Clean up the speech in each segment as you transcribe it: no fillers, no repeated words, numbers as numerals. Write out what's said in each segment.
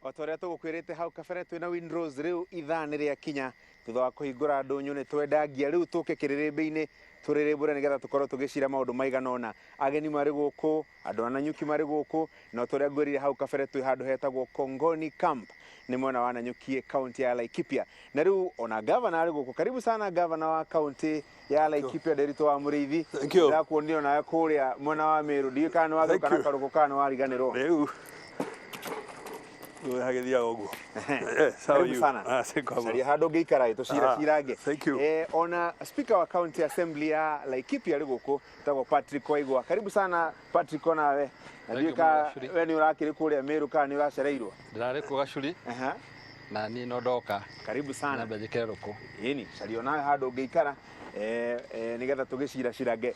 O ta ũrĩa tũgũkwĩrĩte hau kabere, twĩna Windrose. Rĩu ithaa nĩ rĩakinya thutha wa kũhingũra ndũnyũ, nĩ twendangia rĩu tũke kĩrĩrĩmbĩ-inĩ tũrĩrĩmbũre nĩgetha tũkorwo tũgĩcira maũndũ maigana ũna. Ageni marĩ gũkũ, andũ a Nanyuki marĩ gũkũ, na ta ũrĩa ngwĩrire hau kabere, twĩ handũ hetagwo Kongoni Camp, nĩ mwena wa Nanyuki, kaunti ya Laikipia. Na rĩu ona gavana arĩ gũkũ. Karibu sana, gavana wa kaunti ya Laikipia, Nderitu wa Mũrĩithi. Thank you. Ndĩrakuonire onawe kũrĩa mwena wa Meru, ndiũĩ kana nĩ wathũka na Thank you. karũkũ kana nĩ wariganĩrwo. Rĩu rĩu hagĩthiaga ũguo. Yes, how are Karibu you? sana. Ah, siko hapo. Caria handũ ũngĩikara ĩ tũcira Ah, cirange. thank you. Ona speaker wa county assembly ya Laikipia arĩ gũkũ, etagwo Patrick Waigwa. Karibu sana, Patrick, onawe. Na Thank ndiũĩ you, ka Mũgacũri. we nĩ ũrakĩrĩ kũrĩa Meru kana nĩ ũracereirwo? Ndĩrarĩ kuo Gacuri. Na niĩ no ndoka. Karibu sana. Nyambe njĩkĩre rũkũ. Ĩni, caria onawe handũ ũngĩikara nĩgetha tũgĩcira cirange.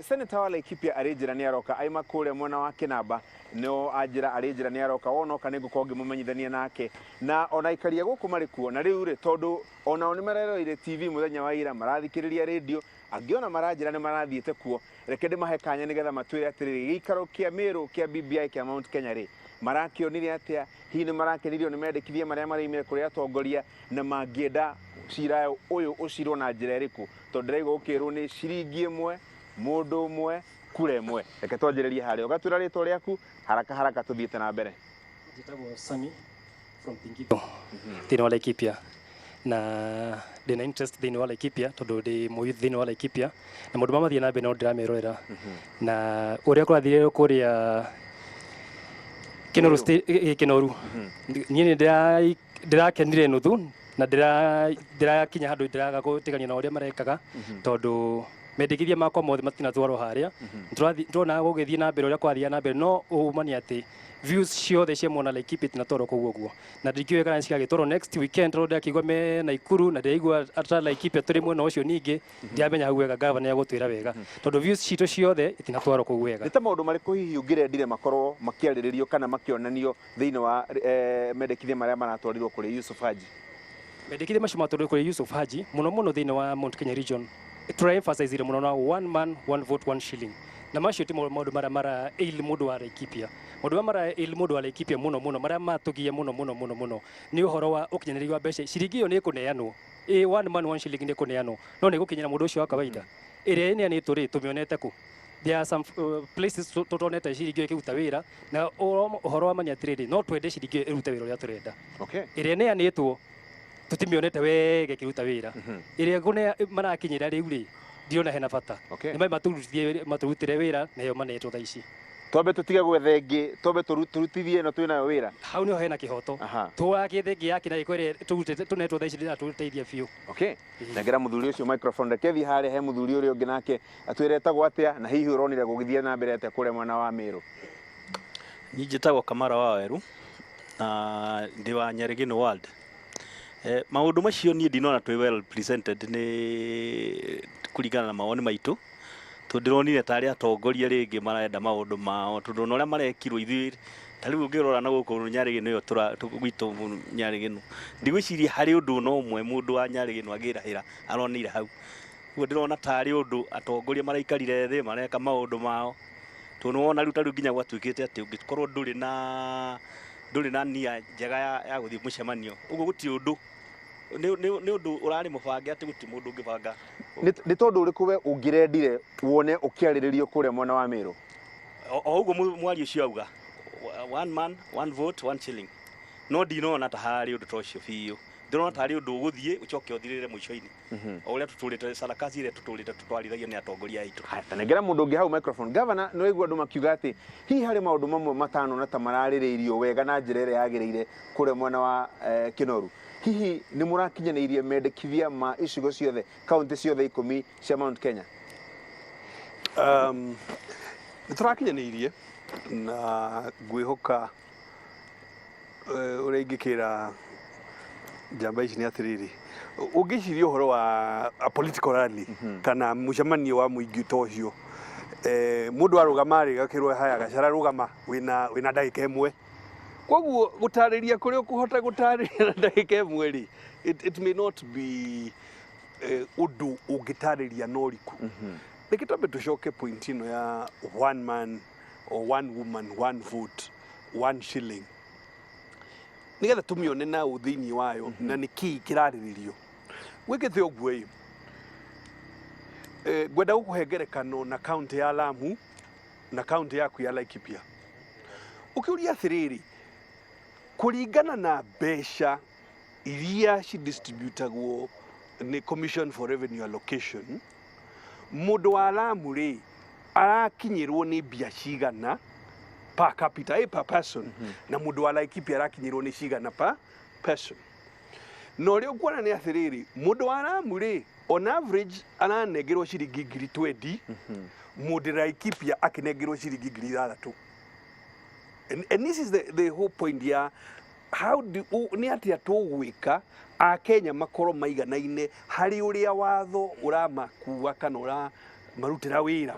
Senator wa Laikipia arĩ njĩra nĩ aroka, aima kũrĩa mwena wa Kĩnamba, no anjĩra arĩ njĩra nĩ aroka. Wona oka nĩ ngũkorwo ngĩmũmenyithania nake, na ona aikaria gũkũ marĩ kuo. Na rĩu rĩ, tondũ onao nĩ mareroreire TV mũthenya wa ira, marathikĩrĩria rĩndio, angĩona maranjĩra nĩ marathiĩte kuo, reke ndĩmahe kanya nĩgetha matwĩre atĩrĩrĩ, gĩikaro kĩa Meru kĩa BBI kĩa Mount Kenya rĩ, marakĩonire atĩa? Hihi nĩ marakenirio nĩ mendekithia marĩa maraimire kũrĩ atongoria, na mangĩenda cira ũyũ ũcirwo na njĩra ĩrĩkũ? Tondũ ndĩraigua gũkĩrwo nĩ ciringi ĩmwe, mũndũ ũmwe, kura ĩmwe. Reke twanjĩrĩrie harĩa, ũgatwĩra rĩtwa rĩaku haraka haraka tũthiĩte na mbere. Njĩtagwo Sami from Thingitho thĩinĩ wa Laikipia, na ndĩna interest thĩinĩ wa Laikipia tondũ ndĩ mũyuthi thĩinĩ wa Laikipia, na maũndũ marĩa mathiĩ na mbere no ndĩramerorera na ũrĩa kũrathire kũrĩa Kinoru. Meru. Kinoru, niĩ nĩ ndĩrakenire nuthu na ndĩrakinya handũ ndĩraga gũtigania na ũrĩa marekaga, tondũ mendekithia makwa mothe matinatwarwo harĩa. Ndĩrona gũgĩthiĩ na mbere ũrĩa kwathiaga na mbere, no ũma nĩ atĩ views ciothe cia mwena Laikipia itinatwarwo kũu ũguo, na ndingĩũĩ kana cigagĩtwarwo next weekend, tondũ ndĩrakĩigua me Naikuru na ndĩraigua ata Laikipia tũrĩ mwena ũcio. Ningĩ ndiramenya hau wega, gavana nĩagũtwĩra wega, tondũ views citũ ciothe itinatwarwo kũu wega. Nĩ ta maũndũ marĩkũ hihi ũngĩrendire makorwo makĩarĩrĩrio kana makĩonanio thĩinĩ wa mendekithia marĩa maratwarirwo kũrĩ Yusuf Haji? Mendekithia macio matwarirwo kũrĩ Yusuf Haji, mũno mũno thĩinĩ wa Mount Kenya region tũra emphasize mũno na one man, one vote, one shilling, na macio ti maũndũ marĩa mara ail mũndũ wa Laikipia. Maũndũ marĩa mara ail mũndũ wa Laikipia mũno mũno, marĩa matũgia mũno mũno mũno mũno, nĩ ũhoro wa ũkinyanĩria wa mbeca. Ciringi ĩyo nĩ ĩkũneanwo, ĩ one man, one shilling nĩ ĩkũneanwo, no nĩ ĩgũkinyĩra mũndũ ũcio wa kawaida? Ĩrĩa ĩneanĩtwo rĩ, tũmĩonete kũ? There are some places tũtonete ciringi ĩyo ĩkĩruta wĩra, na ũhoro wa mani atĩrĩrĩ, no twende ciringi ĩyo ĩrute wĩra ũrĩa tũrenda. Ĩrĩa ĩneanĩtwo tũtimĩonete wega ĩkĩruta wĩra. Ĩrĩa marakinyĩra rĩu rĩ, ndirona hena bata. Nĩ mai matũrutĩre wĩra na ĩyo manetwo thaa ici. Twambe tũtige gwetha ĩngĩ, twambe tũrutithie ĩno twĩ nayo wĩra. Hau nĩho hena kĩhoto. Twakĩte ĩngĩ yake na ĩko ĩrĩa tũrutĩte tũnetwo thaa ici ndĩratũteithia biũ. Okay, nengera mũthuri ũcio microphone. Reke thiĩ harĩa he mũthuri ũrĩa ũngĩ nake atwĩre etagwo atĩa, na hihi ũronire gũgĩthiĩ na mbere atĩa kũrĩa mwena wa Meru. Niĩ njĩtagwo Kamara wa Weru na ndĩ wa Nyarĩgĩnũ ward. Maũndũ macio niĩ ndinona twĩ well presented nĩ kũringana na mawoni maitũ, tondũ ndĩronire tarĩ atongoria rĩngĩ marenda maũndũ mao, tondũ ona ũrĩa marekirwo ithuĩ ta rĩu ũngĩrora na gũkũ Nyarĩgĩnũ ĩyo gwitũ Nyarĩgĩnũ, ndigwĩciria harĩ ũndũ ona ũmwe mũndũ wa Nyarĩgĩnũ angĩrahĩra aronire hau. Ũguo ndĩrona tarĩ ũndũ atongoria maraikarire thĩ mareka maũndũ mao, tondũ nĩwona rĩu ta rĩu nginya gwatuĩkĩte atĩ ũngĩkorwo ndũrĩ na nia njega ya gũthiĩ mũcemanio ũguo, gũtirĩ ũndũ, nĩ ũndũ ũrarĩ mũbange atĩ gũtirĩ mũndũ ũngĩbanga. Nĩ tondũ ũrĩkũ we ũngĩrendire wone ũkĩarĩrĩrio kũrĩa mwena wa Meru? O ũguo mwaria ũcio auga, one man, one vote, one shilling, no ndinona ta harĩ ũndũ ta ũcio biũ. Ndĩrona tarĩ ũndũ ũgũthiĩ ũcoke ũthirĩre mũico-inĩ, o ũrĩa tũtũrĩte sarakasi ĩrĩa tũtũrĩte tũtwarithagio nĩ atongoria aitũ. Haya, ta nengera mũndũ ũngĩ hau microphone. Governor, nĩ waigua andũ makiuga atĩ hihi harĩ maũndũ mamwe matano na ta mararĩrĩirio wega na njĩra ĩrĩa yagĩrĩire kũrĩa mwena wa Kinoru. Hihi nĩ mũrakinyanĩirie mendekithia ma icigo ciothe, kaunti ciothe 10 cia Mount Kenya? Nĩ tũrakinyanĩirie, na ngwĩhoka ũrĩa ingĩkĩra njamba ici nĩ atĩrĩrĩ, ũngĩciria ũhoro wa a political rally kana mũcemanio wa mũingĩ ta ũcio, mũndũ arũgama rĩ, gakĩrwo haya gacara rũgama wĩna ndagĩka 1. Koguo gũtarĩria kũrĩa ũkũhota gũtarĩria na ndagĩka 1 rĩ, it may not be ũndũ ũngĩtarĩria na ũriku. Reke twambe tũcoke point ĩno ya one man or one woman, one vote, one shilling. Nĩgetha tũmĩone na thĩinĩ wayo na nĩ kĩĩ kĩrarĩrĩrio. Gwĩkĩte ũguo ĩ, ngwenda gũkũhe ngerekano na kaunti ya Lamu na kaunti yaku ya Laikipia. Ũkĩũria atĩrĩrĩ, kũringana na mbeca iria cidistributagwo nĩ Commission for Revenue Allocation, mũndũ wa Lamu rĩ arakinyĩrwo nĩ mbia cigana per capita, per person, na mũndũ wa Laikipia arakinyĩrwo nĩ cigana per person? Na ũrĩa ũkuona nĩ atĩrĩrĩ, mũndũ wa Lamu rĩ, on average aranengerwo ciringi 20,000, mũndũ Laikipia akĩnengerwo ciringi 6,000. And this is the whole point ya how do nĩ atĩa tũgwĩka Akenya makorwo maiganaine harĩ ũrĩa watho ũramakua kana ũramarutĩra wĩra.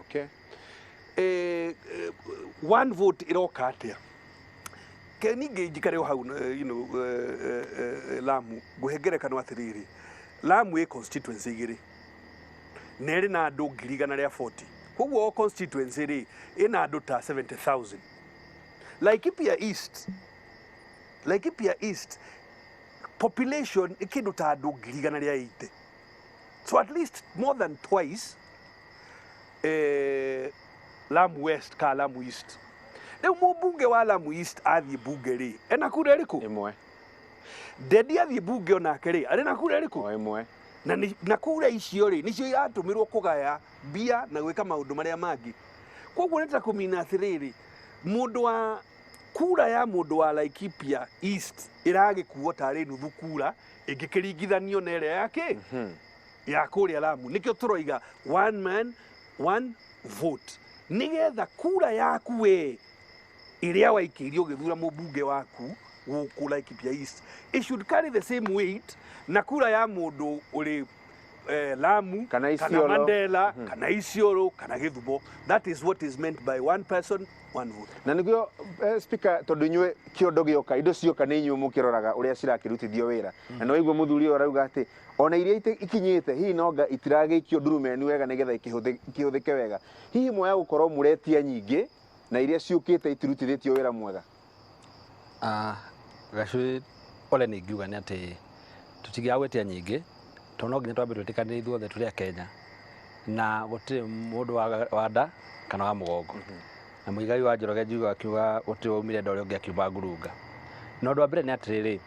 One vote ĩroka atĩa? Ke ningĩ njikare o hau, Lamu ngũhe ngerekano atĩrĩrĩ, Lamu ĩ constituency igĩrĩ na ĩrĩ na andũ 140,000. Koguo o constituency rĩ ĩna andũ ta 70,000. Laikipia East population ĩkĩndũ ta andũ 180,000, so at least more than twice Lamu West ka Lamu East. Rĩu mũmbunge wa Lamu East athiĩ bunge rĩ, ena kura ĩrĩkũ? Ĩmwe. Ndedi athiĩ bunge onake rĩ, arĩ na kura ĩrĩkũ? O ĩmwe. Na kura icio rĩ nĩcio iratũmĩrwo kũgaya mbia na gwĩka maũndũ marĩa mangĩ. Koguo nĩ ta kũmina atĩrĩrĩ, mũndũ wa kura ya mũndũ wa Laikipia East ĩragĩkuo tarĩ nuthu kura ĩngĩkĩringithanio na ĩrĩa yake ya kũrĩa Lamu. Nĩkĩo tũroiga one man one vote, nĩgetha kura yaku we ĩrĩa waikĩirie ũgĩthura mũmbunge waku gũkũ Laikipia East, it should carry the same weight na kura ya mũndũ ũrĩ Lamu kana kana Isiolo. Mandela kana Isiolo kana Gĩthumo. That is what is meant by one person one vote. Na nĩguo speaker, tondũ inyuĩ kĩondo gĩoka, indo cioka, nĩ inyuĩ mũkĩroraga ũrĩa cirakĩrutithio wĩra, na nĩ waigua mũthuri ũyũ arauga atĩ ona iria ikinyĩte hihi nonga itiragĩikio ndurumeni wega nĩgetha ikĩhũthĩke wega. Hihi moya gũkorwo mũretia nyingĩ na iria ciũkĩte itirutithĩtio wĩra mwega? Ah, Gacui, ũrĩa ningiuga nĩ atĩ tũtingĩaga gwĩtia nyingĩ, tondũ no nginya twambe twĩtĩkanĩre ithuothe tũrĩ a Kenya na gũtirĩ mũndũ wa nda kana wa mũgongo. Na Mũigai wa Njoroge njiuga akiuga gũtirĩ waumire nda ũrĩa ũngĩ akiuma ngurunga. Na ũndũ wa mbere nĩ atĩrĩrĩ,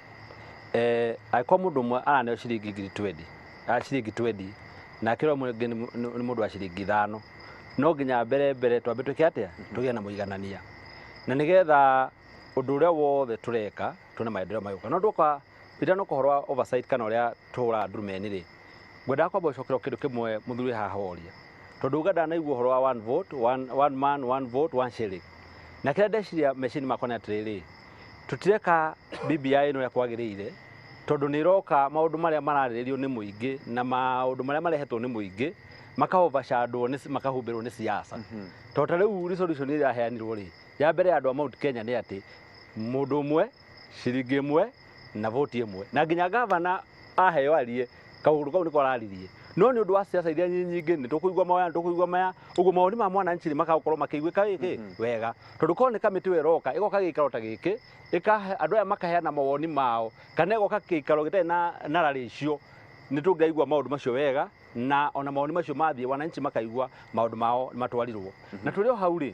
angĩkorwo mũndũ ũmwe araneo ciringi 20,000, ciringi 20, nake ũrĩa ũngĩ nĩ mũndũ wa ciringi 5, no nginya mbere mbere twambe twĩke atĩa? Tũgĩe na mũiganania na nĩgetha ũndũ ũrĩa wothe tũreka tuone maendeleo magĩũka. No ndoka itanoka ũhoro wa oversight kana ũrĩa tũhũraga ndurumeni rĩ, ngwendaga kwamba gũcokera kĩndũ kĩmwe mũthuri haha oria, tondũ uga ndanaigua ũhoro wa one vote one, one man one vote one shilling, na kĩrĩa ndeciria meciria makwa nĩ atĩrĩrĩ, tũtireka BBI ĩno ũrĩa kwagĩrĩire, tondũ nĩ ĩroka maũndũ marĩa mararĩrĩrio nĩ mũingĩ na maũndũ marĩa marehetwo nĩ mũingĩ maka overshadowwo nĩ makahumbĩrwo nĩ siasa. Tondũ ta rĩu resolution ĩrĩa ĩraheanirwo rĩ, ya mbere ya andũ a Mount Kenya nĩ atĩ mũndũ ũmwe ciringi ĩmwe na voti ĩmwe, na nginya gavana aheo arie kaũndũ kau nĩko araririe. No nĩ ũndũ wa siasa iria nyingĩ, nĩ tũkũigua maya, nĩ tũkũigua maya ũguo, mawoni ma mwananchi nĩ makaga makĩiguĩka gĩkĩ wega, tondũ korwo nĩ kamĩtĩ ĩyo ĩroka ĩgoka gĩikaro ta gĩkĩ ĩkahe andũ aya makaheana mawoni mao, kana ĩgoka gĩikaro gĩtarĩ na rarĩ icio, nĩ tũngĩaigua maũndũ macio wega, na ona mawoni macio mathiĩ wananchi makaigua maũndũ mao nĩ matwarirwo. Na tũrĩ o hau rĩ,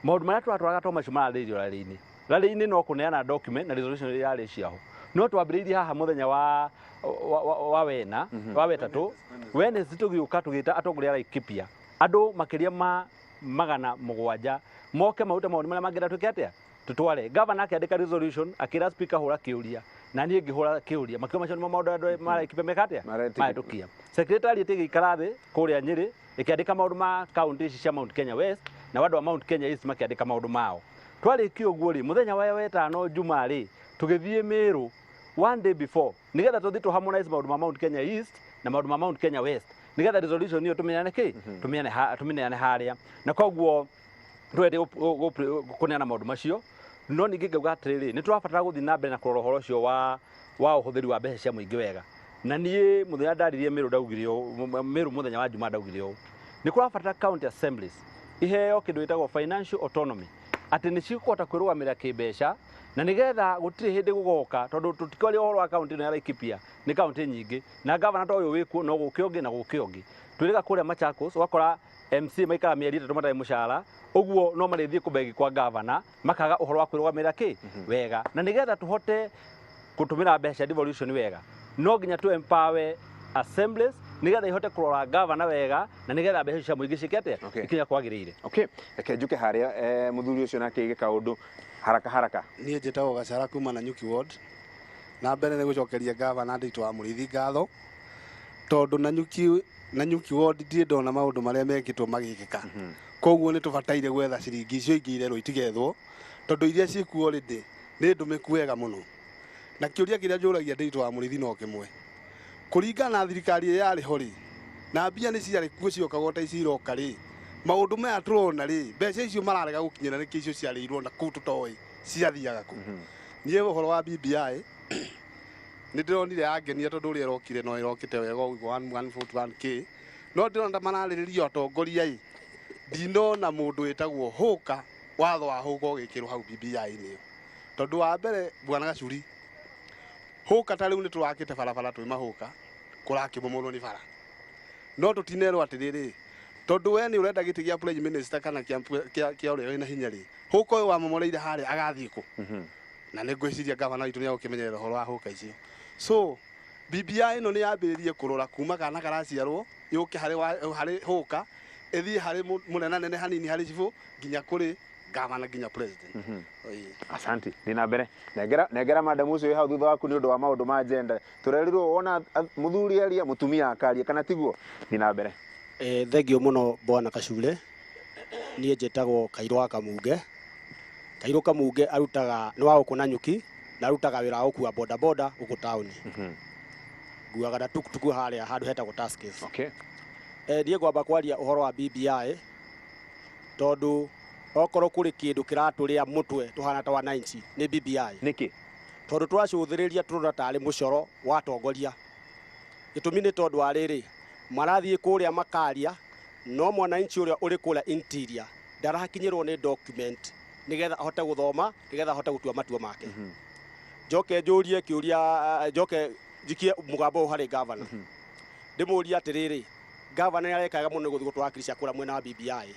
maũndũ marĩa tũratwaraga to macio mararĩrĩrio rarĩ-inĩ no kũneana document na resolution ĩrĩa yarĩ ciaho. No twambĩrĩirie haha mũthenya wa wena wa wetatũ, Wednesday, tũgĩũka tũgĩta atongoria a Laikipia, andũ makĩria ma 700 moke marute mawoni marĩa mangĩenda twĩke atĩa tutware. Gavana akĩandĩka resolution, akĩra speaker hũra kĩũria, na niĩ ngĩhũra kĩũria, makiuga macio nĩmo maũndũ andũ ma Laikipia meka atĩa. Maretĩkia. Mahĩtũkia. Secretariat ĩgĩikara thĩ kũrĩa Nyĩrĩ ĩkĩandĩka maũndũ ma kaunti ici cia Mount Kenya West, na andũ a Mount Kenya East makĩandĩka maũndũ mao. Twarĩkia ũguo rĩ, mũthenya wa wetano Juma rĩ, tũgĩthiĩ Meru one day before nĩgetha tũthiĩ tũ harmonize maũndũ ma Mount Kenya East na maũndũ ma Mount Kenya West, nĩgetha resolution ĩyo tũmenyane kĩ tũmenyane harĩa, na koguo twende kũneana maũndũ macio. No ningĩ ngauga atĩrĩrĩ, nĩ tũrabatara gũthiĩ na mbere na kũrora ũhoro ũcio wa ũhũthĩri wa mbeca cia mũingĩ wega. Na niĩ mũthenya ndaririe Meru ndaugire ũũ, Meru mũthenya wa Juma ndaugire ũũ, nĩ kũrabatara county assemblies iheo kĩndũ gĩtagwo financial autonomy, atĩ nĩ cikũhota kwĩrũgamĩrĩra kĩmbeca. Na nĩgetha gũtirĩ hĩndĩ gũgoka, tondũ tũtikwaria ũhoro wa kaunti ĩno ya Laikipia, nĩ kaunti nyingĩ na gavana ta ũyũ wĩkuo no gũke ũngĩ na gũke ũngĩ. Twĩrĩga kũrĩa Machakos ũgakora MC maikara mĩeri 3 matarĩ mũcara, ũguo no marĩthiĩ kũbegi kwa gavana makaga ũhoro wa kwĩrũgamĩrĩra kĩ wega. Na nĩgetha tũhote gũtũmĩra mbeca devolution wega, no nginya tu empower assemblies nĩgetha ihote kũrora gavana wega, na nĩgetha mbeca cia mũingĩ ciĩke atĩa, ikinya kwagĩrĩire. Okay, reke njuke harĩa mũthuri ũcio nake aige kaũndũ haraka haraka. Niĩ njĩtagwo Gacara kuma Nanyuki Ward. Na mbere nĩ gũcokeria gavana Nditũ wa Mũrĩithi ngatho, tondũ Nanyuki Ward ndirĩ ndona maũndũ marĩa mekĩtwo magĩkĩka. Koguo nĩ tũbataire gwetha ciringi icio ingĩ irerwo itigethwo, tondũ iria ciĩkuo already nĩ ndũmĩku wega mũno. Na kĩũria kĩrĩa njũragia Nditũ wa Mũrĩithi no kĩmwe, kũringana na thirikari ĩrĩa yarĩ ho rĩ, na mbia nĩ ciarĩ kuo ciokaga ta ici iroka rĩ, maũndũ maya tũrona rĩ, mbeca icio mararega gũkinyĩra nĩkĩ icio ciarĩirwo na kũu tũtoĩ ciathiaga kũ? Niĩ ũhoro wa BBI nĩ ndĩronire yangenia, tondũ ũrĩa ĩrokire no ĩrokĩte wega ũguo, 1 1 1 K, no ndĩrona ta mararĩrĩrio atongoria ĩ, ndinona mũndũ wĩtagwo Hũka, watho wa Hũka ũgĩkĩrwo hau BBI-inĩ ĩyo. Tondũ wa mbere, bwana Gacuri, Hũka ta rĩu nĩ tũrakĩte barabara twĩ Mahũka, kũrakĩmomorwo nĩ bara, no tũtinerwo atĩrĩrĩ, tondũ we nĩ ũrenda gĩtĩ gĩa prime minister kana kĩa ũrĩa wĩna hinya rĩ, Hũka ũyũ wamomoreire harĩa agathiĩ kũ? Na nĩ ngwĩciria gavana witũ nĩ egũkĩmenyerera ũhoro wa Hũka icio. So BBI ĩno nĩ yambĩrĩrie kũrora kuma kana karaciarwo, yũke harĩ Hũka, ĩthiĩ harĩ mũnenanene hanini, harĩ cibũ, nginya kũrĩ gavana, nginya president. Ĩĩ. Asante. Ndĩ na mbere nengera nengera madam ũcio wĩ hau thutha waku nĩ ũndũ wa maũndũ ma gender. Tũrerirwo wona mũthuri aria, mũtumia akaria, kana tiguo? Thiĩ na mbere. Thengio mũno, bwana Kacure. Niĩ njĩtagwo Kairũ wa Kamunge. Kairũ Kamunge arutaga nĩ wa gũkũ Nanyuki, na arutaga wĩra wa gũkua boda boda gũkũ taũni. Nguaga na tuktuku harĩa handũ hetagwo Tuskys. Niĩ ngwamba kwaria ũhoro wa BBI, tondũ okorwo kũrĩ kĩndũ kĩratũrĩa mũtwe tũhana ta wananchi nĩ BBI. Nĩkĩ? Tondũ twacũthĩrĩria tũrona tarĩ mũcoro wa atongoria. Gĩtũmi nĩ tondũ wa rĩrĩ, marathiĩ kũrĩa makaria, no mwananchi ũrĩa ũrĩ kũrĩa interior ndarakinyĩrwo nĩ document nĩgetha ahote gũthoma, nĩgetha ahote gũtua matua make. Njoke njũrie kĩũria, njoke njikie mũgambo ũyũ harĩ gavana, ndĩmũrie atĩrĩrĩ, gavana nĩ arekaga mũno nĩ gũthiĩ gũtwakilisha kũrĩa mwena wa BBI,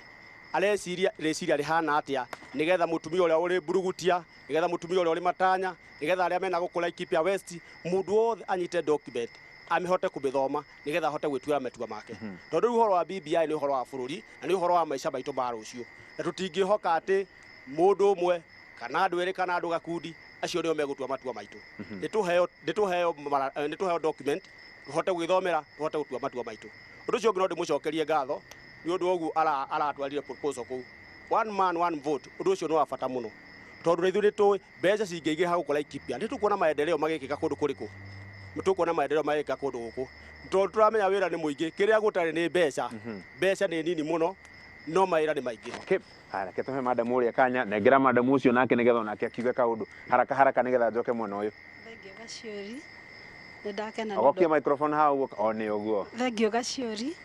areciria rĩciria rĩhana atĩa nĩgetha mũtumia ũrĩa ũrĩ Mburugutia, nĩgetha mũtumia ũrĩa ũrĩ Matanya, nĩgetha arĩa mena gũkũ Laikipia West, mũndũ wothe anyite document amĩhote kũmĩthoma nĩgetha ahote gwĩtuĩra matua make? Tondũ rĩu ũhoro wa BBI nĩ ũhoro wa bũrũri na nĩ ũhoro wa maica maitũ ma rũciũ, na tũtingĩhoka atĩ mũndũ ũmwe kana andũ erĩ kana andũ gakundi acio nĩo megũtua matua maitũ. Nĩ tũheo document tũhote gwĩthomera, tũhote gũtua matua maitũ. Ũndũ ũcio ũngĩ, no ndĩmũcokerie ngatho nĩ ũndũ wa ũguo aratwarire proposal kũu, one man one vote. Ũndũ ũcio nĩ wa bata mũno, tondũ na ithuĩ nĩ tũĩ mbeca cingĩingĩha gũkũ Laikipia nĩ tũkuona maendeleo magĩkĩka kũndũ kũrĩkũ, nĩ tũkuona maendeleo magĩkĩka kũndũ gũkũ, tondũ tũramenya wĩra nĩ mũingĩ, kĩrĩa gũtarĩ nĩ mbeca. Mbeca nĩ nini mũno, no mawĩra nĩ maingĩ. Okay. Haya, reke tũhe madam ũrĩa kanya. Nengera madam ũcio nake nĩgetha onake akiuge kaũndũ haraka haraka, nĩgetha njoke mwena ũyũ. Thengio Gaciũri, nĩ ndakena nĩ Ogokia microphone hau ũguo, o nĩ ũguo. Thengio Gaciũri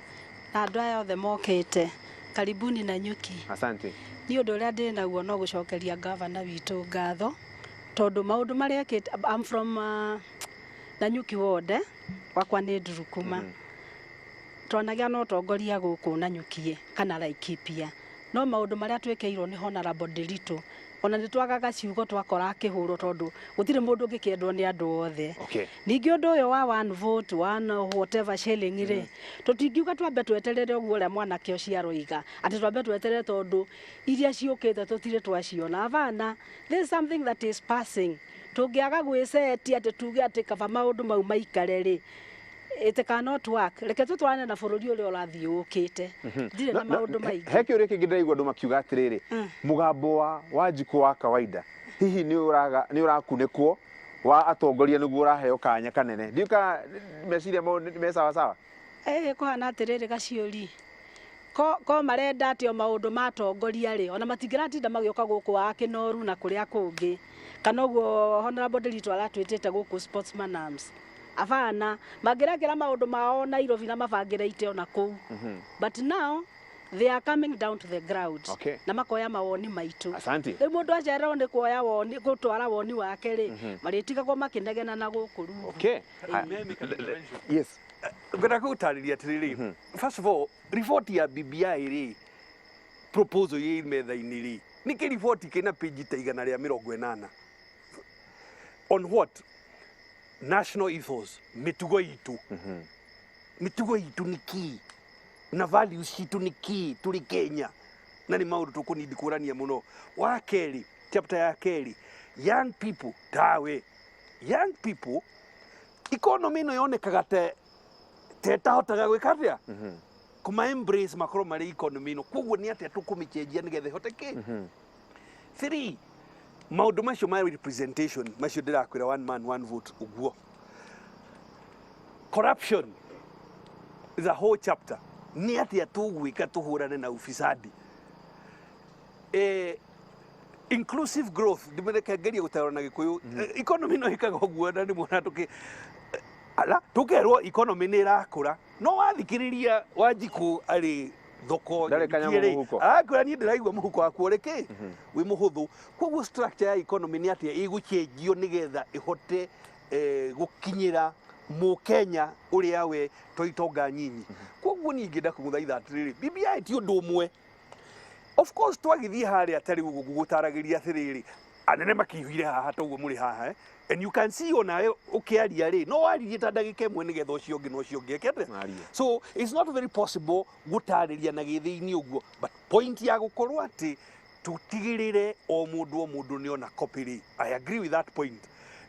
na andũ aya othe mokĩte, karibuni Nanyuki. Asante. Niĩ ũndũ ũrĩa ndĩ naguo no gũcokeria gavana witũ ngatho, tondũ maũndũ marĩa ekĩte. I'm from Nanyuki ward, gwakwa nĩ Ndurukuma. Twanagĩa na ũtongoria gũkũ Nanyuki kana Laikipia, no maũndũ marĩa twĩkĩirwo nĩ Honorable Ndiritu, ona nĩ twagaga ciugo twakora akĩhũrwo, tondũ gũtirĩ mũndũ ũngĩkĩendwo nĩ andũ othe. Ningĩ ũndũ ũyũ wa one vote one whatever shilling rĩ, tũtingiuga twambe tweterere ũguo ũrĩa mwanake ũcio aroiga atĩ twambe tweterere, tondũ iria ciũkĩte tũtirĩ twaciona. Abana, this is something that is passing. Tũngĩaga gwĩcetia atĩ tuge atĩ kaba maũndũ mau maikare rĩ, it cannot work. Reke tũtwarane na bũrũri ũrĩa ũrathiĩ ũkĩte. Ndirĩ na maũndũ maingĩ. He kĩũria kĩngĩ ndĩraigua andũ makiuga atĩrĩrĩ, mũgambo wa Wanjikũ wa kawaida hihi nĩ ũraga nĩ ũrakunĩkwo wa atongoria nĩguo ũraheo kanya kanene? Ndiũ kana meciria mau me sawa sawa. Ĩ kũhana atĩrĩrĩ, Gaciũri, ko marenda atĩ o maũndũ ma atongoria rĩ, ona matingĩratinda magĩũka gũkũ wa Kĩnoru na kũrĩa kũngĩ, kana ũguo Honorable Ndiritu aratwĩtĩte gũkũ Sportsman Arms. Abana, mangĩrekera maũndũ mao Nairobi na mabangĩre ite ona kũu. But now They are coming down to the ground na makoya mawoni maitũ. Asante. Rĩu mũndũ acererwo nĩ kuoya woni, gũtwara woni wake rĩ, marĩtigagwo makĩnegena na gũkũ rungu. Okay. Yes. Ngwenda gũtarĩria atĩrĩrĩ, first of all, report ya BBI rĩ, proposal ĩ metha-inĩ rĩ, nĩ kĩ report kĩna page ta 180 on what? National ethos, mĩtugo itũ, mĩtugo itũ nĩ kĩ na values citũ nĩ kĩ tũrĩ Kenya, na nĩ maũndũ tũkũnindi kũrania mũno. Wa kerĩ, chapter ya kerĩ, young people, tawe young people, economy ĩno yonekaga te ĩtahotaga gwĩka atĩa kũma embrace makorwo marĩ economy ĩno, koguo nĩ atĩa tũkũmĩcenjia nĩgetha ĩhote kĩ. Three, maũndũ macio ma representation macio ndĩrakwĩra, one man one vote ũguo. Corruption is a whole chapter, nĩ atĩa tũgwĩka tũhũrane na ufisadi. Inclusive growth, ndĩmereke ngerie gũtaũra na Gĩkũyũ. Economy no ĩkaga ũguo na nĩ muona tũkĩ ala tũkerwo economy nĩ ĩrakũra, no wathikĩrĩria Wanjikũ arĩ thoko Ndarĩ kanyamũ Nanyuki rĩ, mũhuko. Arakwĩra niĩ ndĩraigua mũhuko wakwa ũrĩ kĩ wĩ mũhũthũ. Koguo structure ya economy nĩ atĩa ĩgũcenjio nĩgetha ĩhote gũkinyĩra mũkenya ũrĩa we to itonga nyinyi. Koguo niĩ ingĩenda kũgũthaitha atĩrĩrĩ, BBI ti ũndũ ũmwe. Of course twagĩthiĩ harĩa ta rĩu ũguo ngũgũtaragĩria atĩrĩrĩ, anene makĩihũire haha ta ũguo mũrĩ haha, eh? And you can see onawe ũkĩaria rĩ, no waririe ta ndagĩka 1 nĩgetha ũcio ũngĩ na ũcio ũngĩ eke atĩa. Arie. So it's not very possible gũtarĩria na gĩthĩinĩ ũguo, but point ya gũkorwo atĩ tũtigĩrĩre o mũndũ o mũndũ nĩ ona copy rĩ, I agree with that point.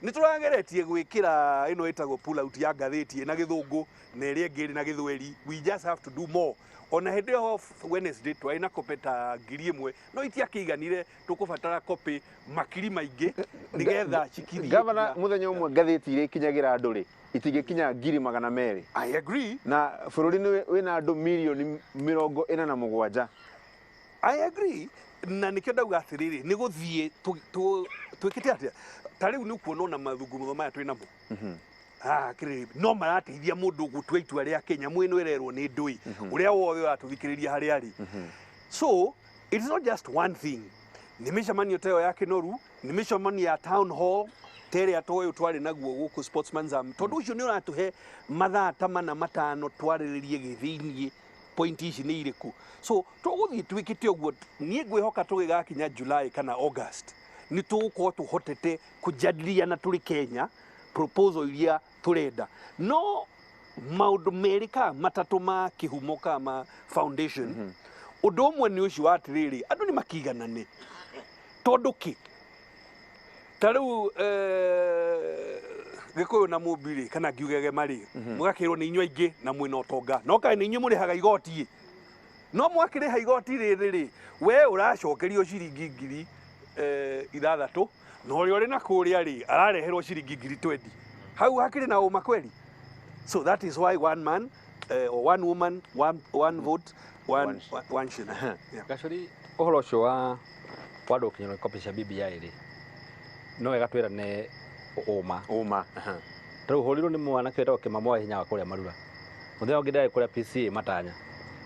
Nĩ tũrageretie gwĩkĩra ĩno ĩtagwo pull out ya ngathĩti ĩna Gĩthũngũ na ĩrĩa ĩngĩ ĩrĩ na Gĩthweri. We just have to do more. Ona hĩndĩ ĩyo Wednesday twarĩ na copy ta 1000, no itiakĩiganire, tũkũbatara copy makiri maingĩ nĩgetha cikirie. Gavana, mũthenya ũmwe ngathĩti iria ikinyagĩra andũ rĩ, itingĩkinya 200,000. I agree. Na bũrũri nĩ wĩna andũ mirioni 47. I agree, na nĩkĩo ndauga atĩrĩrĩ, nĩ gũthiĩ twĩkĩte atĩa. Ta rĩu nĩ ũkuona ona mathungumutho maya twĩ namo kĩrĩ no marateithia mũndũ gũtua itua rĩa Kenya mwĩno ĩrerwo nĩ ndũi ũrĩa wothe ũratũthikĩrĩria harĩa arĩ. So it is not just one thing, nĩ mĩcemanio ta ĩyo ya Kĩnoru, nĩ mĩcemanio ya town hall ta ĩrĩa toyũ twarĩ naguo gũkũ Sportsman's Arm, tondũ ũcio nĩ ũratũhe mathaa ta 4 5 twarĩrĩrie gĩthĩiniĩ point ici nĩ irĩkũ. So tũgũthiĩ twĩkĩte ũguo, niĩ ngwĩhoka tũgĩgakinya July kana August nĩ tũgũkorwo tũhotete kũjadiliana tũrĩ Kenya proposal iria tũrenda. No maũndũ merĩ ka matatũ ma kĩhumo ka ma foundation, ũndũ ũmwe nĩ ũcio wa atĩrĩrĩ, andũ nĩ makiganane, tondũ kĩ ta rĩu Gĩkũyũ na Mũmbi rĩ, kana ngiuge Gema rĩ, mũgakĩrwo nĩ inyuĩ aingĩ na mwĩna ũtonga, no kaĩ nĩ inyuĩ mũrĩhaga igoti ĩ? No mwakĩrĩha igoti rĩrĩ rĩ, we ũracokerio ciringi 6,000, na ũrĩa ũrĩ na kũrĩa rĩ arareherwo ciringi 20,000. Hau hakĩrĩ na ũma kweri? So that is why one man or one woman, one vote, one, one shilling, yeah. Gacori, ũhoro ũcio wa andũ gũkinyĩrwo nĩ copy cia BBI rĩ, no wega twĩrane ũma. Ũma. Ta rĩu hũrirwo nĩ mwanake wĩtagwo Kĩmamo wa Hinya wa kũrĩa Marura. Mũthenya ũngĩ ndarĩ kũrĩa PCA Matanya,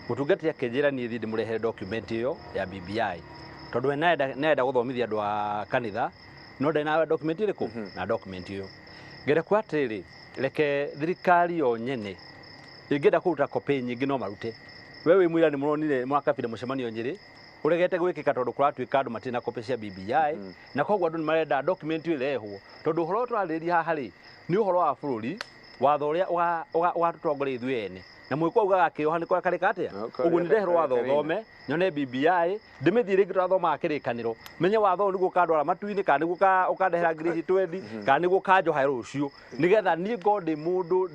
mũtungatĩri akĩnjĩra niĩ thiĩ ndĩmũrehere document ĩyo ya BBI, tondũ we nĩarenda gũthomithia andũ a kanitha, no ndarĩ na document ĩrĩkũ na document ĩyo. Ngenda kuga atĩrĩrĩ, reke thirikari yo nyene ĩngĩenda kũruta copy nyingĩ no marute. We wĩ mũira nĩ mũronire mwakabire mũcemanio Nyĩrĩ ũregete gwĩkĩka tondũ kũratuĩka andũ matirĩ na copy cia BBI, na koguo andũ nĩ marenda document ĩyo ĩrehwo, tondũ ũhoro ũrĩa tũrarĩrĩria haha rĩ nĩ ũhoro wa bũrũri, watho ũrĩa ũgatũtongoria ithuĩ ene, na mwĩkwa augaga akĩoha nĩ kũrĩa karĩka atĩa. Karĩa Ũguo nĩ ndeherwo watho karĩa. thome nyone BBI, ndĩmĩthiĩ rĩngĩ tũrathomaga kĩrĩkanĩro, menye watho ũyũ nĩguo ũkandwara matu-inĩ, kana nĩguo ũkandehera ngiri ici twendi, kana nĩguo ũkanjoha rũciũ, nĩgetha niĩ ngorwo ndĩ mũndũ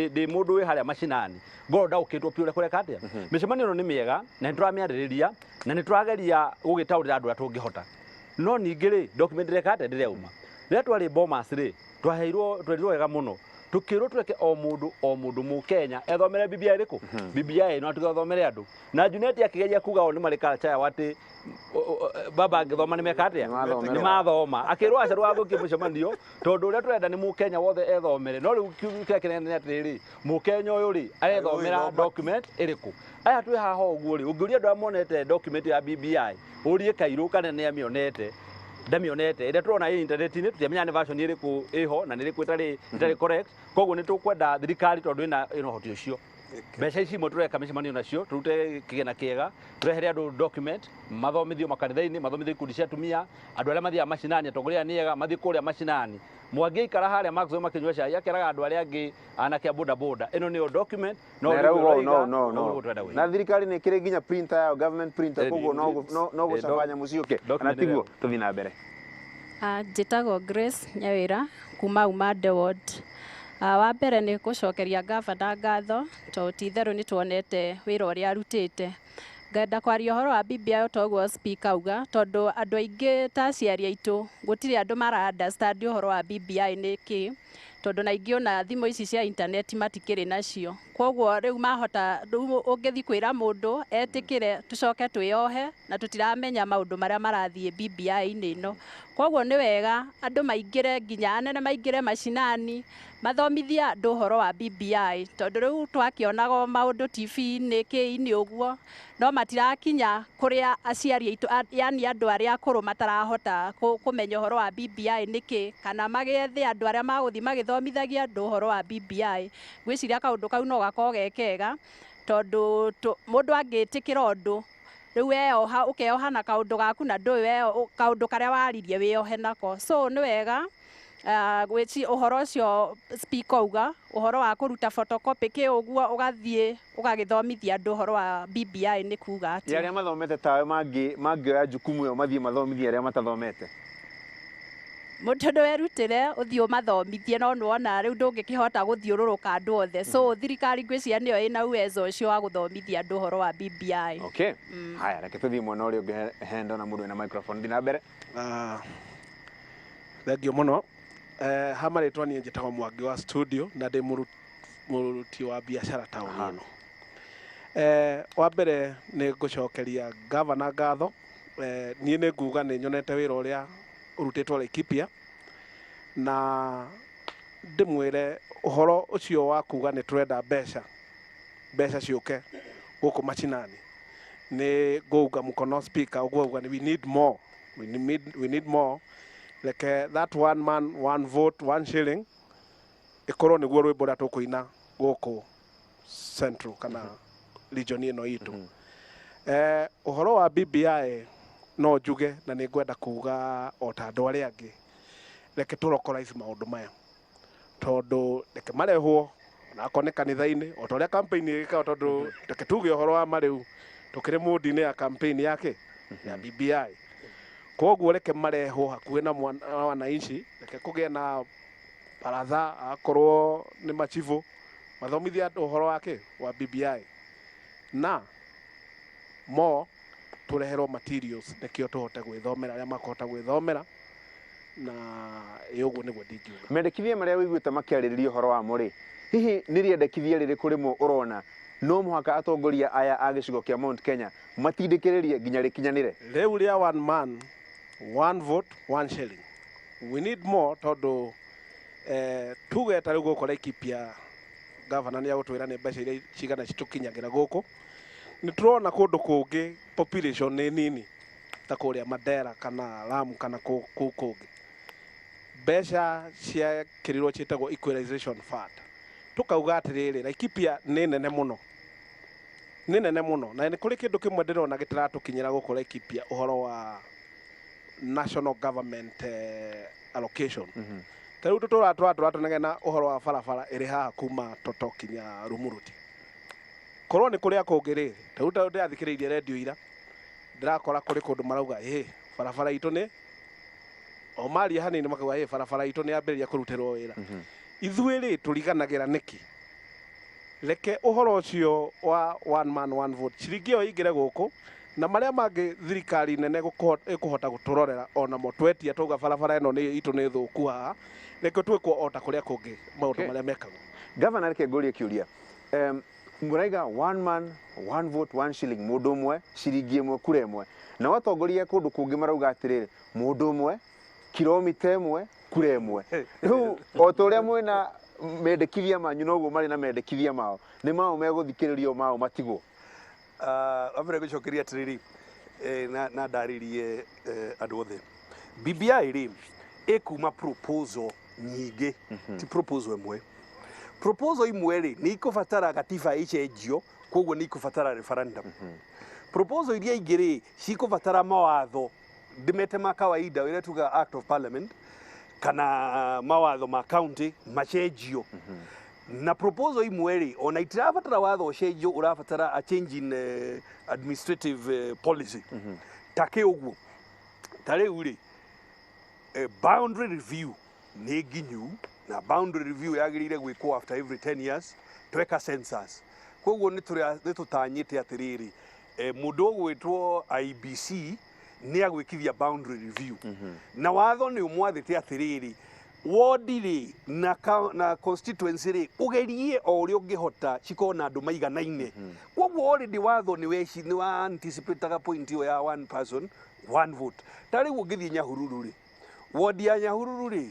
ndĩ mũndũ wĩ harĩa macinani, ngorwo ndaũkĩtwo biũ ũrĩa kũreka atĩa. Mĩcemanio ĩno nĩ mĩega na nĩ tũramĩarĩrĩria na nĩ tũrageria gũgĩtaũrĩra andũ ũrĩa tũngĩhota, no ningĩ rĩ, document ĩreka atĩa ndĩreuma. Rĩrĩa twarĩ Bomas rĩ, twaheirwo, twerirwo wega mũno, tukĩrwo tweke o mũndũ o mũndũ mũkenya ethomere BBI ĩrĩkũ, BBI ĩno, atuge athomere andũ. Na Junet akĩgeria kuga o nĩ marĩ culture yao atĩ Baba angĩthoma nĩ meka atĩa? Nĩ mathoma. Akĩrwo aca ndũgathũkie mũcemanio tondũ ũrĩa tũrenda nĩ mũkenya wothe ethomere. No rĩu kĩrĩa kĩnene nĩ atĩrĩrĩ, mũkenya ũyũ rĩ arethomera document ĩrĩkũ? Aya twĩ haha ũguo rĩ, ũngĩũria andũ arĩa monete document ya BBI, ũrie Kairũ kana nĩ amĩonete, ndamĩonete. Ĩrĩa tũrona ĩ internet-inĩ tũtiamenya nĩ version ĩrĩkũ ĩho na nĩ ĩrĩkũ ĩtarĩ correct. Koguo nĩ tũkwenda thirikari tondũ ĩna ũhoti ũcio. Mbeca ici imwe tũreka mĩcemanio nacio, tũrute kĩgĩna kĩega, tũrehere andũ document, mathomithio makanitha-inĩ, mathomithio ikundi cia atumia, andũ arĩa mathiaga macinani, atongoria aya nĩ ega, mathiĩ kũrĩa macinani. Mwangi aikara harĩa Maxwell makĩnyua cai, akeraga andũ arĩa angĩ anake a boda boda, ĩno nĩyo document, no Na rĩu ĩrauga ũũ, ũrauga, no no ũguo no nĩguo tũrenda gwĩka. Na thirikari nĩ ĩkĩrĩ nginya printer yao, government printer, koguo no gũcaba nyamũ ciũke. Kana document tiguo? ĩrĩa. Tũthiĩ na mbere. Njĩtagwo Grace Nyawĩra kuma Umande Ward. Wa mbere nĩ gũcokeria gavana ngatho tondũ ti itherũ nĩ tuonete wĩra ũrĩa arutĩte. Ngenda kwaria ũhoro wa BBI o ũguo speaker auga, tondũ andũ aingĩ ta aciari aitũ gũtirĩ andũ mara understand ũhoro wa BBI nĩ kĩ, tondũ na aingĩ ona thimũ ici cia internet matikĩrĩ nacio. Koguo rĩu mahota, rĩu ũngĩthiĩ kwĩra mũndũ etĩkĩre tũcoke twĩyohe na tũtiramenya maũndũ marĩa marathiĩ BBI-inĩ ĩno. Koguo nĩ wega andũ maingĩre, nginya anene maingĩre macinani, mathomithie andũ ũhoro wa BBI, tondũ rĩu twakĩonaga maũndũ TV-inĩ kĩ-inĩ ũguo, no matirakinya kũrĩa aciari aitũ, yani andũ arĩa akũrũ matarahota kũmenya ũhoro wa BBI nĩkĩ, kana magĩethe andũ arĩa magũthiĩ magĩthomithagia andũ ũhoro wa BBI. Ngwĩciria kaũndũ kau no gakorwo ge kega, tondũ mũndũ angĩtĩkĩra ũndũ rĩu weyoha, ũkeyoha na kaũndũ gaku na ndũĩ kaũndũ karĩa waririe wĩyohe nako. So nĩ wega gwĩci ũhoro ũcio speaker auga, ũhoro wa kũruta photocopy kĩ ũguo, ũgathiĩ ũgagĩthomithia andũ ũhoro wa BBI nĩ kuga atĩa. Arĩa mathomete tawe mangĩoya jukumu ĩyo mathiĩ mathomithie arĩa matathomete. Mũndũ werutĩre ũthiĩ ũmathomithie, no nĩwona rĩu ndũngĩkĩhota gũthiũrũrũka andũ othe. So thirikari ngwĩciria nĩyo ĩna uwezo ũcio wa gũthomithia andũ ũhoro wa BBI. Okay. Haya, reke tũthiĩ mwena ũrĩa ũngĩ he ndona mũndũ wĩna microphone. Thiĩ na mbere. Thengiũ mũno. Ha marĩtwa niĩ njĩtagwo Mwangi wa studio na ndĩ mũruti wa biacara taũni ĩno. Wa mbere nĩ ngũcokeria gavana ngatho. Niĩ nĩ nguga nĩ nyonete wĩra ũrĩa ũrutĩtwo Laikipia, na ndĩmwĩre ũhoro ũcio wa kuga nĩ tũrenda mbeca ciũke gũkũ macinani. Nĩ ngũunga mũkono speaker ũguo auga we need more, we need more. Reke that one man one vote one shilling ĩkorwo nĩguo rwĩmbo rũrĩa tũkũina gũkũ central kana region ĩno itũ. Ũhoro wa BBI no njuge na nĩ ngwenda kuga o ta andũ arĩa angĩ, reke tũ localize maũndũ maya, tondũ reke marehwo onakorwo nĩ kanitha-inĩ o ta ũrĩa campaign ĩgĩkaga, tondũ reke tuge ũhoro wa marĩu tũkĩrĩ mood-inĩ ya campaign yake ya BBI. Koguo reke marehwo hakuhĩ na wananchi, reke kũgĩe na baratha, akorwo nĩ machibũ mathomithie andũ ũhoro wake wa BBI, na mo tũreherwo materials nĩkĩo tũhote gwĩthomera arĩa makũhota gwĩthomera, na ĩ ũguo nĩguo ndingiuga. Mendekithia marĩa wĩiguĩte makĩarĩrĩria ũhoro wamo rĩ, hihi nĩ rĩendekithia rĩrĩkũ rĩmwe ũrona no mũhaka atongoria aya a gĩcigo kĩa Mount Kenya matindĩkĩrĩrie nginya rĩkinyanĩre? Rĩu rĩa one man one vote one shilling, we need more, tondũ tuge ta rĩu gũkũ Laikipia gavana nĩ agũtwĩra nĩ mbeca iria cigana citũkinyagĩra gũkũ. Nĩ tũrona kũndũ kũngĩ population nĩ nini ta kũrĩa Mandera kana Lamu kana kũu kũngĩ, mbeca ciekĩrirwo ciĩtagwo equalization fund. Tũkauga atĩrĩrĩ, Laikipia nĩ nene mũno, nĩ nene mũno, na nĩ kũrĩ kĩndũ kĩmwe ndĩrona gĩtaratũkinyĩra gũkũ Laikipia, ũhoro wa national government allocation. Ta rĩu tũtũraga tũratũnegena ũhoro wa barabara ĩrĩ haha kuma Toto kinya Rumuruti. Korwo nĩ kũrĩa kũngĩ rĩ, ta rĩu ndĩrathikĩrĩirie redio ira, ndĩrakora kũrĩ kũndũ marauga ĩ barabara itũ nĩ o maria hanini makauga ĩ barabara itũ nĩ yambĩrĩria kũrutĩrwo wĩra. Ithuĩ rĩ tũriganagĩra nĩkĩ? Reke ũhoro ũcio wa one man one vote ciringi ĩyo ĩingĩre gũkũ, na marĩa mangĩ thirikari nene ĩkũhota gũtũrorera onamo twetia twauga barabara ĩno nĩ itũ nĩ thũku haha, reke twĩkwo o ta kũrĩa kũngĩ maũndũ marĩa mekagwo. Gavana, reke ngũrie kĩũria. Mũraiga one man, one vote, one shilling, mũndũ ũmwe ciringi ĩmwe kura ĩmwe. Na watongoria kũndũ kũngĩ marauga atĩrĩrĩ, mũndũ ũmwe kilomita ĩmwe kura ĩmwe. Rĩu o ta ũrĩa mwĩna mendekithia manyu noguo marĩ na mendekithia mao, nĩ mao megũthikĩrĩrio mao matigwo. Wambere gũcokeria atĩrĩrĩ, na ndarĩrie andũ othe, BBI rĩ ĩkuma proposal nyingĩ, ti proposal ĩmwe. Proposal imwe rĩ nĩ ikũbatara gatiba ĩcenjio, koguo nĩ ikũbatara referendum. Proposal iria ingĩ rĩ cikũbatara mawatho ndĩmete ma kawaida, ĩrĩa tugaga act of parliament, kana mawatho ma county macenjio. Na proposal imwe rĩ ona itirabatara watho ũcenjio, ũrabatara a change in administrative policy. Ta kĩ ũguo, ta rĩu rĩ, boundary review nĩ nginyu, na boundary review yagĩrĩire gwĩkwo after every 10 years tweka census. Koguo nĩ tũtanyĩte atĩrĩrĩ, mũndũ ũgwĩtwo IEBC nĩ agwĩkithia boundary review, na watho nĩ ũmwathĩte atĩrĩrĩ, wodi rĩ na constituency rĩ ũgerie o ũrĩa ũngĩhota cikorwo na andũ maiganaine. Koguo already watho nĩ weci nĩ wa anticipataga point ĩyo ya one person, one vote. Ta rĩu ũngĩthiĩ Nyahururu rĩ, wodi ya Nyahururu rĩ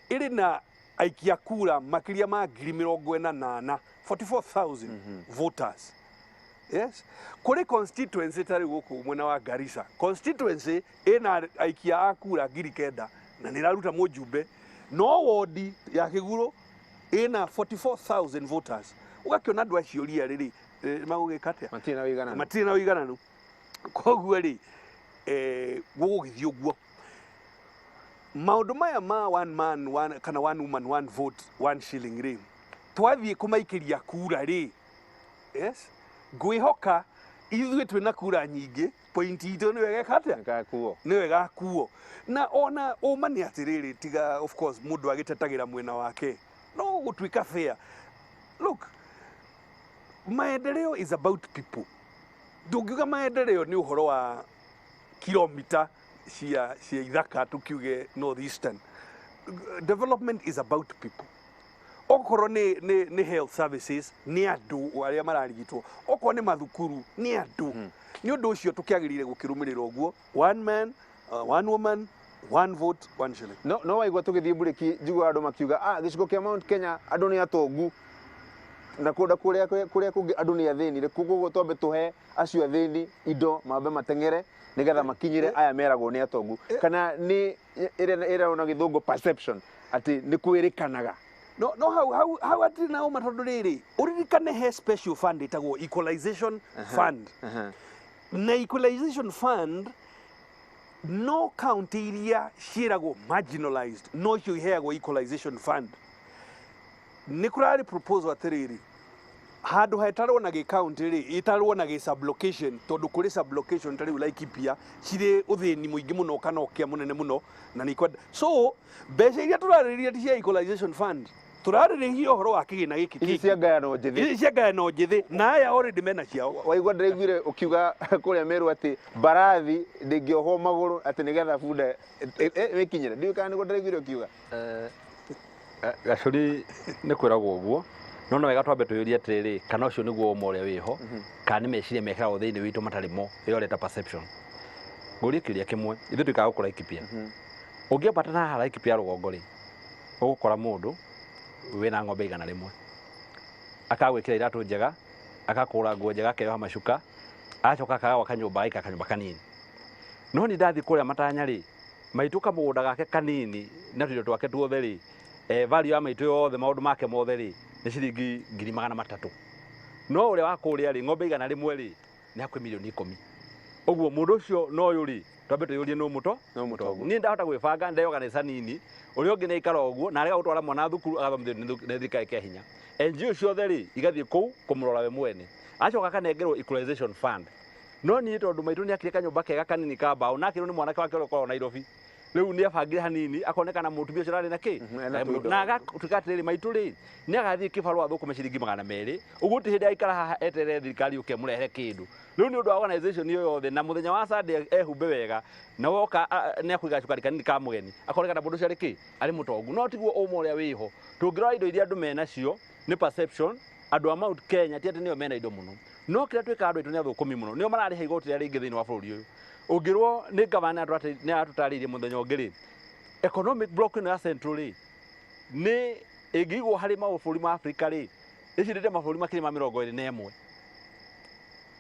ĩrĩ na aikia kura makĩria ma 44,000, 44,000 voters. Yes, kũrĩ constituency ta rĩu gũkũ mwena wa Garissa, constituency ĩna aikia a kura 9,000 na nĩ ĩraruta mũjumbe, no wodi ya Kĩgurũ ĩna 44,000 voters. Ũgakĩona andũ acio ria rĩrĩ magũgĩka atĩa? Matirĩ na ũigananu. Matirĩ na ũigananu. Koguo rĩ, gũgũgĩthiĩ ũguo. Maũndũ maya ma one man one, kana one woman, one vote, one shilling rĩ, twathiĩ kũmaikĩria kura rĩ, yes, ngwĩhoka ithuĩ twĩna kura nyingĩ, point itũ nĩyo ĩgeka atĩa? Ĩgakuo. Nĩyo ĩgakuo. Na ona ũma nĩ atĩrĩrĩ, tiga of course mũndũ agĩtetagĩra mwena wake, no gũtuĩka fair. Look, maendeleo is about people. Ndũngiuga maendeleo nĩ ũhoro wa kilomita cia ithaka, tukiuge North Eastern. Development is about people. Okorwo nĩ health services, nĩ andũ arĩa mararigitwo. Okorwo nĩ mathukuru, nĩ andũ. Nĩ ũndũ ũcio tũkĩagĩrĩire gũkĩrũmĩrĩra ũguo, one man, one woman, one vote, one shilling. No waigua tũgĩthiĩ mburĩki njiguaga andũ makiuga, gĩcigo kĩa Mount Kenya andũ nĩ atongu na kũndũ kũrĩa kũngĩ andũ nĩ athĩni, koguo twambe tũhe acio athĩni indo mambe mateng'ere nĩgetha makinyĩre aya meragwo nĩ atongu. Kana nĩ ĩrĩa na gĩthũngũ perception atĩ nĩ kwĩrĩkanaga. No hau hatirĩ na ũma, tondũ rĩrĩ ũririkane he special fund ĩtagwo equalization fund. Na equalization fund no county iria ciĩragwo marginalized no cio iheagwo equalization fund. Nĩ kũrarĩ proposal atĩrĩrĩ, handũ hetarwo na gĩ county rĩ ĩtarwo na gĩ sublocation, tondũ kũrĩ sublocation ta rĩu Laikipia cirĩ ũthĩni mũingĩ mũno kana ũkĩa mũnene mũno, na nĩ ikwenda. So mbeca iria tũrarĩrĩria ti cia equalization fund, tũrarĩrĩria ũhoro wa kĩgĩna gĩkĩ Ici cia ngayano njĩthĩ. Ici cia ngayano njĩthĩ, na aya already mena ciao. Waigua ndĩraiguire ũkiuga kũrĩa Meru atĩ mbarathi ndĩngĩohwo magũrũ atĩ nĩgetha bunda ĩkinyĩre. Ndiũĩ kana nĩguo ndĩraiguire ũkiuga. Gacũri nĩ kwĩragwo ũguo, no wega twambe twĩyũrie atĩrĩrĩ, kana ũcio nĩguo ũma ũrĩa wĩho, kana nĩ meciria mekĩragwo thĩinĩ witũ matarĩ mo, ĩyo ũreta perception. Ngũrie kĩũria kĩmwe, ithuĩ tuikaraga gũkũ Laikipia. Ũngĩambata na haha Laikipia rũgongo rĩ, ũgũkora mũndũ wĩna ng'ombe 100, akagwĩkĩra iratũ njega, akakũra nguo njega, akeyoha macuka, agacoka akaga gwaka nyũmba, agaikara kanyũmba kanini. No niĩ ndathiĩ kũrĩa matanya rĩ, maitũ kamũgũnda gake kanini na tũindo twake tuothe rĩ, value ya maitũ yothe, maũndũ make mothe rĩ, nĩ ciringi 300,000. No ũrĩa wa kũrĩa rĩ, ng'ombe 100 rĩ, nĩ hakuhĩ 10,000,000. Ũguo mũndũ ũcio na ũyũ rĩ, twambe twĩyũrie nũ mũto? Nũ mũtongu. Niĩ ndahota gwĩbanga, ndeyoganĩca nini, ũrĩa ũngĩ nĩ aikara ũguo, na arega gũtwara mwana thukuru, agathomithio nĩ thirikari kĩa hinya. NGO ciothe rĩ, igathiĩ kũu kũmũrora we mwene. Acoka akanengerwo equalization fund. No niĩ tondũ maitũ nĩ akire kanyũmba kega kanini ka mbaũ, na akĩrwo nĩ mwanake wake ũrĩa ũkoragwo Nairobi. Rĩu nĩ abangire hanini, akonekana mũtumia ũcio ararĩ na kĩ? Ena tũindo. Na agatuĩka atĩrĩrĩ, maitũ rĩ, nĩ agathiĩ kĩbarũa thũkũme ciringi 200. Ũguo ti hĩndĩ aikara haha eterere thirikari yũke ĩmũrehere kĩndũ. Rĩu nĩ ũndũ wa organization ĩyo yothe, na mũthenya wa Sunday ehumbe wega, na woka nĩ akũiga gacukari kanini ka mũgeni, akonekana mũndũ ũcio arĩ kĩ? Arĩ mũtongu. No tiguo ũma ũrĩa wĩho. Tũngĩrora indo iria andũ menacio, nĩ perception, Andũ a Mount Kenya ti atĩ nĩo mena indo mũno, no kĩrĩa twĩkaga, andũ aitũ nĩ athũkũmi mũno, nĩo mararĩha igoti rĩrĩa rĩingĩ thĩinĩ wa bũrũri ũyũ. Ũngĩrwo nĩ gavana nĩ aratũtarĩirie mũthenya ũngĩ rĩ, economic block ĩno ya Central rĩ, nĩ ĩngĩigwo harĩ mabũrũri ma Afrika rĩ, ĩcindĩte mabũrũri makĩria ma 21.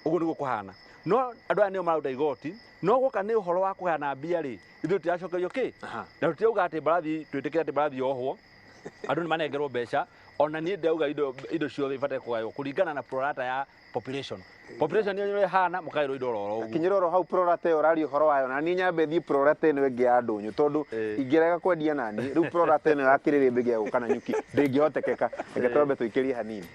Ũguo nĩguo kũhana. No andũ aya nĩo mararuta igoti, no guoka nĩ ũhoro wa kũheana mbia rĩ, ithuĩ tũtiracokerio kĩ na tũtirauga atĩ mbarathi, twĩtĩkĩre atĩ mbarathi yohwo andũ nĩ manengerwo mbeca. Ona niĩ ndĩrauga indo ciothe ibataire kũgaywo kũringana na prorata ya population. Population nĩ ĩhana mũkaĩrwo indo oro ũguo. Kinyĩra oro hau prorata ĩyo ũraria ũhoro wayo, na niĩ nyambe thiĩ prorata ĩno ĩngĩ ya ndũnyũ, tondũ ingĩrega kwendia nani rĩu prorata ĩno ya kĩrĩrĩmbĩ gĩa gũka na nyuki ndĩngĩhotekeka. Reke twambe tũikĩrie hanini.